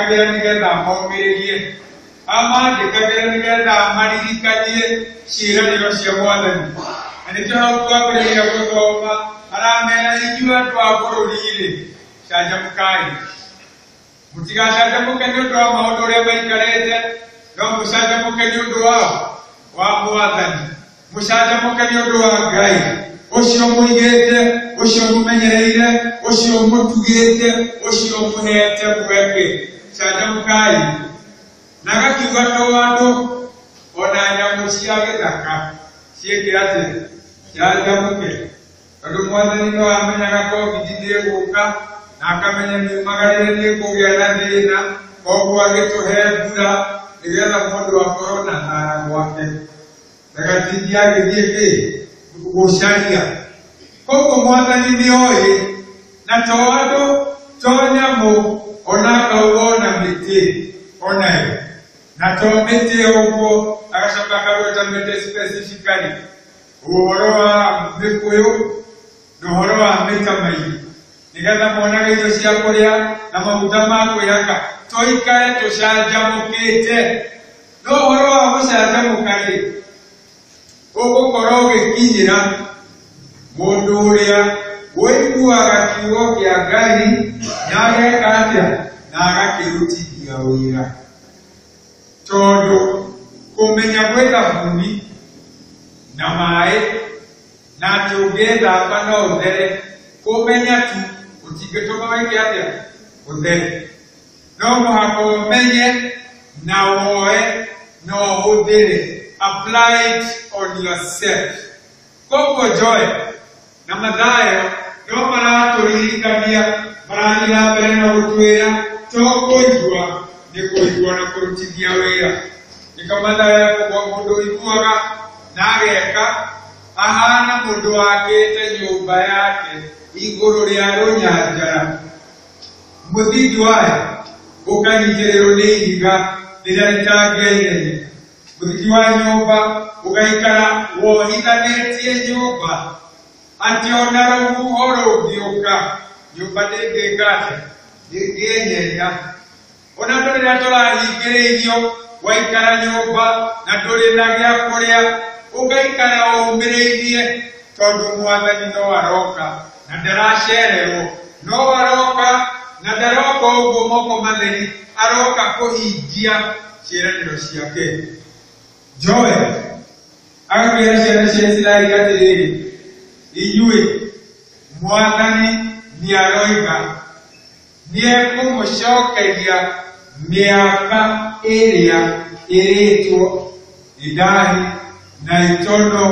Amandĩkagĩra nĩgetha amomĩrĩrie, amandĩkagĩra nĩgetha amaririkanie ciĩranĩro cia Mwathani. Na nĩkĩo hau twambĩrĩria gũthoma aramera, inyuĩ andũ a bũrũri-rĩ, canjamũkai. Mũtigacanjamũke nĩ ũndũ wa maũndũ ũrĩa maikarĩte, no mũcanjamũke nĩ ũndũ wao wa Mwathani. Mũcanjamũke nĩ ũndũ wa Ngai ũcio mũigĩte, ũcio mũmenyereire, ũcio mũtugĩte, ũcio mũhete mweke. Canjamũkai. Na agakiuga to andũ ona nyamũ cia gĩthaka ciĩke atĩa? Canjamũke. Tondũ Mwathani no amenyaga COVID nĩ ĩgũka, na akamenya miumagarĩre nĩ ĩkũgĩa na thĩna, koguo agĩtũhe mbura nĩgetha mũndũ akorwo na thara gwake, ndagatindie agĩthiĩ kĩ gũcaria. Koguo Mwathani nĩ oĩ, na to andũ, to nyamũ, ona akauga ona mĩtĩ onayo, na to mĩtĩ ũguo, agacoka akagweta mĩtĩ specifically, ũhoro wa mĩkũyũ na ũhoro wa mĩtamaiyũ, nĩgetha monage irio cia kũrĩa na maguta ma kwĩhaka. Tũikare tũcanjamũkĩte. No ũhoro wa gũcanjamũka rĩ, ũgũkorwo ũgĩkinyĩra mũndũ ũrĩa ũiguaga kiugo kĩa Ngai na ageka atĩa? Na agakĩrutithia wĩra. Tondũ kũmenya gwĩ thabuni na maĩ na atĩ ũngĩthamba no ũthere, kũmenya tu gũtingĩtũma wĩke atĩa? Ũthere. No mũhaka ũmenye na woe na ũhũthĩre, apply it on yourself. Koguo Joel na Mathayo no maratũririkania, marathiĩ na mbere na gũtwĩra to kũigua, nĩ kũigua na kũrutithia wĩra. Nĩkĩo Mathayo ekuga mũndũ ũiguaga na ageka ahana mũndũ wakĩte nyũmba yake igũrũ rĩa rũnyanjara, mũthingi wayo ũkanyitĩrĩrwo nĩ ihiga rĩrĩa rĩtangĩenyenyeka. Mũthingi wa nyũmba ũgaikara wohithanĩtie nyũmba, atĩ ona rũhuho rũngĩũka, nyũmba ndĩngĩka atĩa? Ndĩngĩenyenya. Ona andũ rĩrĩa tũrahingĩrĩirio, waikara nyũmba na ndũrĩ na gĩa kũrĩa, ũgaikara ũmĩrĩirie, tondũ Mwathani no aroka na ndaracererwo, no aroka na ndaroka ũguo moko matheri, aroka kũhingia ciĩranĩro ciake. Joel agakĩra ciana cia Isiraeli atĩrĩrĩ, inyuĩ Mwathani nĩaroiga nĩekũmũcokeria mĩaka ĩrĩa ĩrĩtwo indahi na itono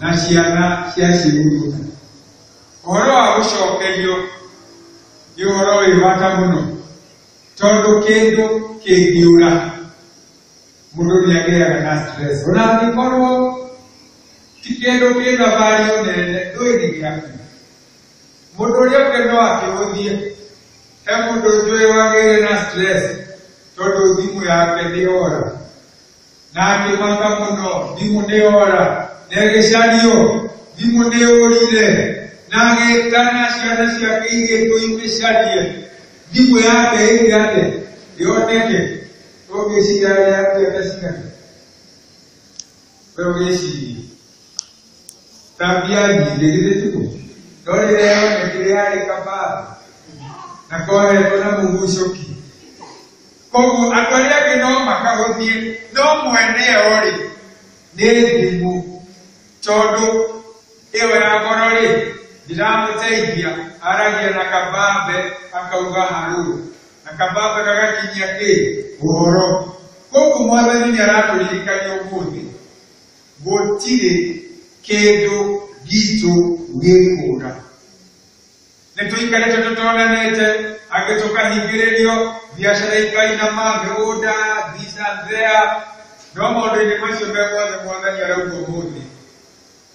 na ciana cia ciĩgũrũ. Ũhoro wa gũcokerio nĩ ũhoro wĩ bata mũno, tondũ kĩndũ kĩngĩũra, mũndũ nĩagĩaga na stress, ona angĩkorwo ti kĩndũ kĩna value nene, ndũĩ nĩ gĩaku. Mũndũ ũrĩa ũngĩ no akĩhũthie. He mũndũ njũĩ wagĩire na stress tondũ thimũ yake nĩ ora, na akĩmaka mũno, thimũ nĩ ora na ĩgĩcario, thimũ nĩ ũrire, na agĩtana ciana ciake igĩtwo imĩcarie, thimũ yake ĩke atĩa? Yoneke. Ũngĩciria yake cigana? We ũgĩciria ta mbia nyingĩ, githĩ tiguo? No rĩrĩa yonekire yarĩ kababa na kohetwo na mũgucũki. Koguo andũ arĩa angĩ no makahũthie, no mwene ĩyo rĩ nĩ thimũ, tondũ ĩyo ya goro rĩ ndĩramũteithia. Aragia na kabambe akauga harũ, na kabambe gagakinyia kĩ ũhoro. Koguo Mwathani nĩ aratũririkania ũmũthĩ gũtirĩ kĩndũ gitũ gĩkũra. Nĩ tũikarĩte tũtonanĩte, angĩ tũkahingĩrĩrio, biacara ikainama, mĩgũnda, this and there, no maũndũ-inĩ macio me mothe Mwathani arauga ũmũthĩ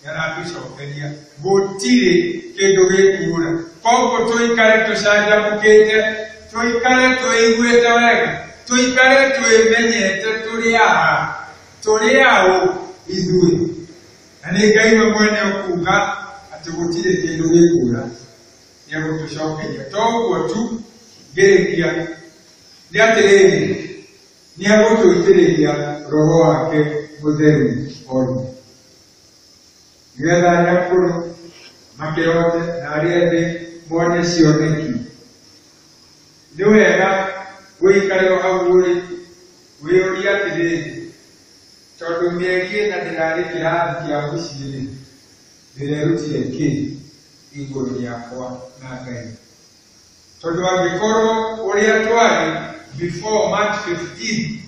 nĩaratũcokeria gũtirĩ kĩndũ gĩkũra. Koguo tũikare tũcanjamũkĩte, tũikare twĩiguĩte wega, tũikare twĩmenyete tũrĩ aha, tũrĩ aũ ithuĩ, na nĩ Ngai we mwene ũkuga atĩ gũtirĩ kĩndũ gĩkũra, nĩegũtũcokeria. To ũguo tu, ngĩrĩkia Nĩ atĩrĩrĩ, nĩ egũtũitĩrĩria roho wake mũtheru othe, nĩgetha arĩa akũrũ makĩrote na arĩa ethĩ mone cioneki. Nĩ wega ũikare o hau ũrĩ wĩyũrie atĩrĩrĩ, tondũ mĩeri ĩna ndĩrarĩ kĩrathi kĩa mũciĩ-rĩ, ndĩrerutire kĩ igũrũ rĩakwa na Ngai? Tondũ angĩkorwo ũrĩa twarĩ before March 15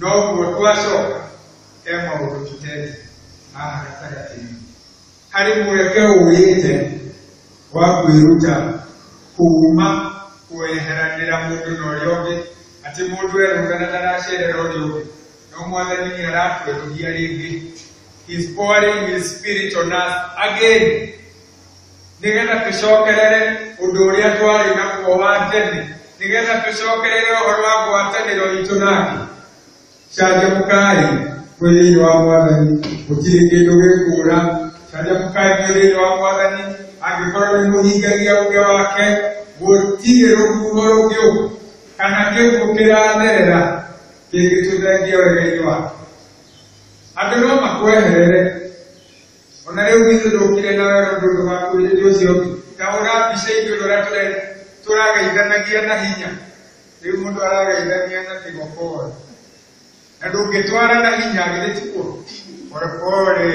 noguo twacoka, he maũndũ tũtete haha gatagatĩ-inĩ. Harĩ mweke ũrĩte wa kwĩruta kuma kweheranĩra mũndũ na ũrĩa ũngĩ, atĩ mũndũ erũga na ndaracerera ũrĩa ũngĩ, no Mwathani nĩ aratwerũhia rĩngĩ. He is pouring his spirit on us again, nĩgetha tũcokerere ũndũ ũrĩa twarĩ naguo wa tene, nĩgetha tũcokerere ũhoro wa ngwatanĩro itũ nake. Canjamũkai mwĩ thĩinĩ wa Mwathani, gũtirĩ kĩndũ gĩkũra. Canjamũkai mwĩ thĩinĩ wa Mwathani, angĩkorwo nĩ mũhingagia uge wake, gũtirĩ rũhuho rũngĩũka kana kĩguũ kĩratherera kĩngĩtũthengia wega-inĩ wake. Andũ no makweherere, ona rĩu githĩ ndũkire na wega ũndũ ndũgakuhĩrĩrie ũcio ũngĩ. Ta hũra mbica ithuĩ ũrĩa tũrageithanagia na hinya, rĩu mũndũ arageithania na kĩgokora, na ndũngĩtwara na hinya, githĩ tiguo? Pole pole,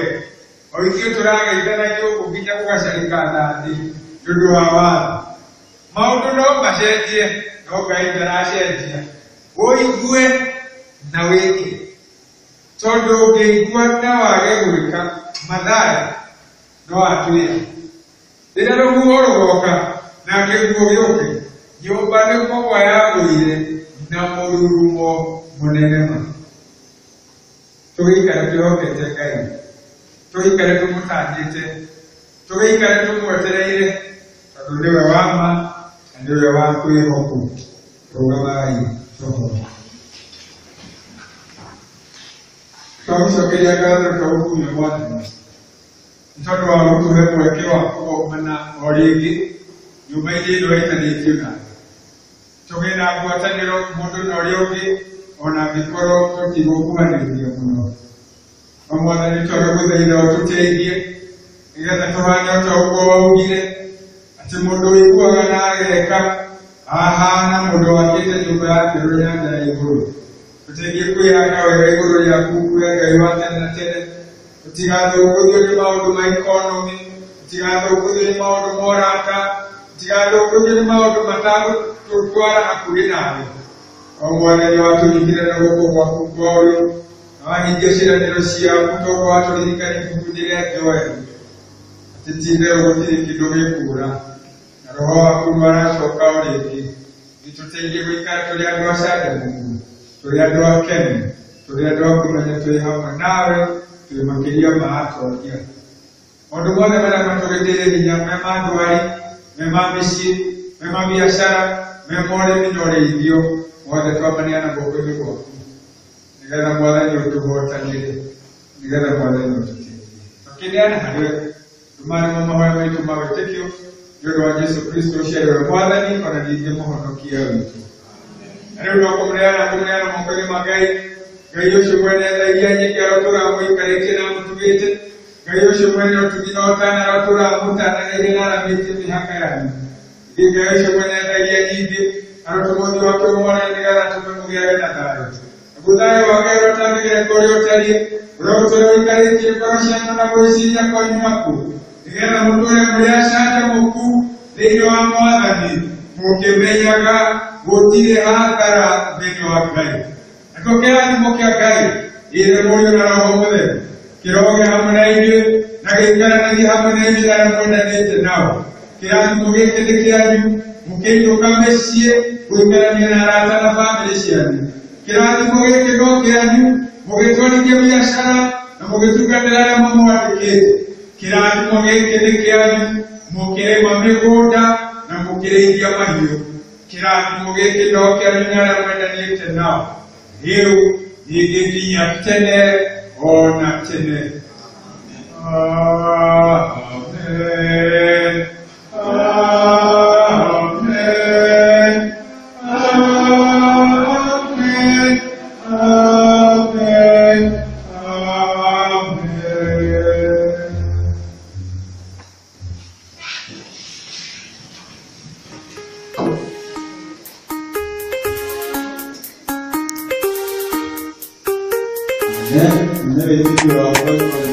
o ithuĩ tũrageithanagia ũguo nginya gũgacarĩka thĩ nĩ ũndũ wa watho. Maũndũ no macenjie, no Ngai ndaracenjia. Ũigue na wĩke, tondũ ũngĩigua na wage gwĩka, Mathayo no atwĩra rĩrĩa rũhuho rũgoka na kĩguũ gĩũke, nyũmba nĩ kũgwa yagũire na mũrurumo mũnene ma. Tũgĩikare twĩhokete Ngai, tũgĩikare tũmũtanyĩte, tũgĩikare tũmwetereire, tondũ nĩwe wa ma na nĩwe wa kwĩhokwo. Rũgamai tũhoe. Twagũcokeria ngatho twagũkumia Mwathani nĩ tondũ wa gũtũhe mweke wa kũgomana o rĩngĩ nyũmba-inĩ ĩno ĩtanĩtio nawe, tũgĩe na ngwatanĩro mũndũ na ũrĩa ũngĩ, ona angĩkorwo tũtigũkuhanĩrĩria mũno. O Mwathani, twagũthaitha ũtũteithie nĩgetha tũhane o ta ũguo waugire, atĩ mũndũ ũiguaga na ageka ahana mũndũ wakĩte nyũmba yake rũrĩ nyanja ya igũrũ. Tũteithie kwĩhaka wega igũrũ rĩaku, we Ngai wa tene na tene. Tũtigathũngũthio nĩ maũndũ ma economy, tũtigathũngũthio nĩ maũndũ ma ũrata, tũtigathũngũthio nĩ maũndũ matagũtwara hakuhĩ nawe. O Mwathani, watũnyitire na guoko gwaku kwa ũrĩo na wahingia ciĩranĩro ciaku, tondũ watũririkania ibuku-inĩ rĩa Joeli atĩ ti-itherũ gũtirĩ kĩndũ gĩkũũra, na roho waku nĩ aracoka o rĩngĩ. Nĩtũteithie gũikara tũrĩ andũ acanjamũku, tũrĩ andũ akenu, tũrĩ andũ a kũmenya twĩ hamwe nawe, twĩ makĩria ma atoria. Maũndũ mothe marĩa matũgĩtĩire hinya, me ma ndwari, me ma mĩciĩ, me ma biacara, me ma ũrĩmi na ũrĩithio, mothe twamaneana guoko-inĩ gwaku, nĩgetha Mwathani ũtũhotanĩre, nĩgetha Mwathani ũtũteithie. Tũkĩneana harĩ we, tũmarĩmo mahoya maitũ ma wĩtĩkio nĩ ũndũ wa Jesu Kristo ũcio arĩ we Mwathani ona ningĩ mũhonokia witũ. Na rĩu no kũmũneana kũmũneana moko-inĩ ma Ngai, Ngai ũcio mwene tha iria nyingĩ arotũũraga mũikarĩtie na mũtugĩte, Ngai ũcio mwene ũtugi na ũtana arotũũraga mũtananĩire na aramĩtie mĩhaka yanyu. Ningĩ Ngai ũcio mwene tha iria nyingĩ arotũma ũthiũ wake ũmwarĩre nĩgetha atũme mũgĩage na thayũ. Naguo thayũ wa Ngai ũrĩa ũtangĩgereka ũrĩa ũtariĩ, ũrĩa ũtũũre ũikarĩtie ngoro cianyu na gwĩciria kwanyu nakuo, nĩgetha mũtũũre mũrĩ acanjamũku thĩinĩ wa Mwathani, mũkĩmenyaga gũtirĩ hathara thĩinĩ wa Ngai. Nakĩo kĩrathimo kĩa Ngai, Ithe, Mũriũ na Roho Mũtheru, kĩroge hamwe na inyuĩ na gĩikaranagie hamwe na inyuĩ arĩa mwendanĩte nao. Kĩrathimo gĩkĩ nĩ kĩanyu mũkĩinũka mĩciĩ gũikarania na arata na bamĩrĩ cianyu. Kĩrathimo gĩkĩ no kĩanyu mũgĩtwarithia biacara na mũgĩtungatĩra arĩa mamwandĩkĩte. Kĩrathimo gĩkĩ nĩ kĩanyu mũkĩrĩma mĩgũnda na mũkĩrĩithia mahiũ. Kĩrathimo gĩkĩ no kĩanyu na arĩa mwendanĩte nao, rĩu ningĩ nginya tene ona tene. Amen. Amen. Amen. Nĩ wĩtĩkio wakwa.